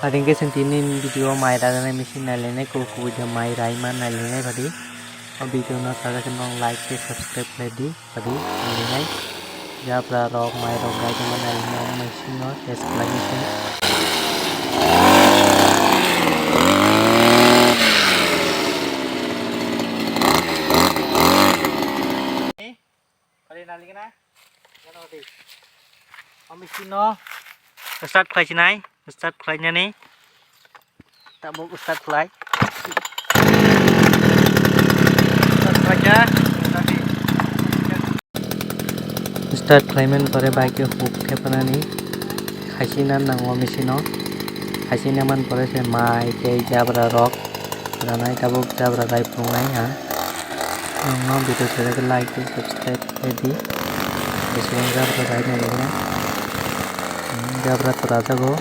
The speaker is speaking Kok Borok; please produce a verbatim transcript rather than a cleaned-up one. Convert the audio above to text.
Padi hwnkhe chwng tini video mai rajaknai machine nailainai, kubui kubui de mai raima nailainai padi. O video no sajak khe nong like tei subscribe khlai di padi nailainai. Jabra rok mai rok gaijama nailainai o machine no test khlainai se. Kali nali kena. Kano di. Kami sino start khlai sinai, start khlai nani. Tabuk start khlai. Start khlai ja. Start khlaiman pore bike huk khe panani. Khaisina nango machine o. Khaisina man pore se mai tei jabra rok. Ranai tabuk jabra rai phunuknai ha. Ang no video sajak like tei subscribe khlai di. Bwswk jabra rai nai nai. Jabra to rajago.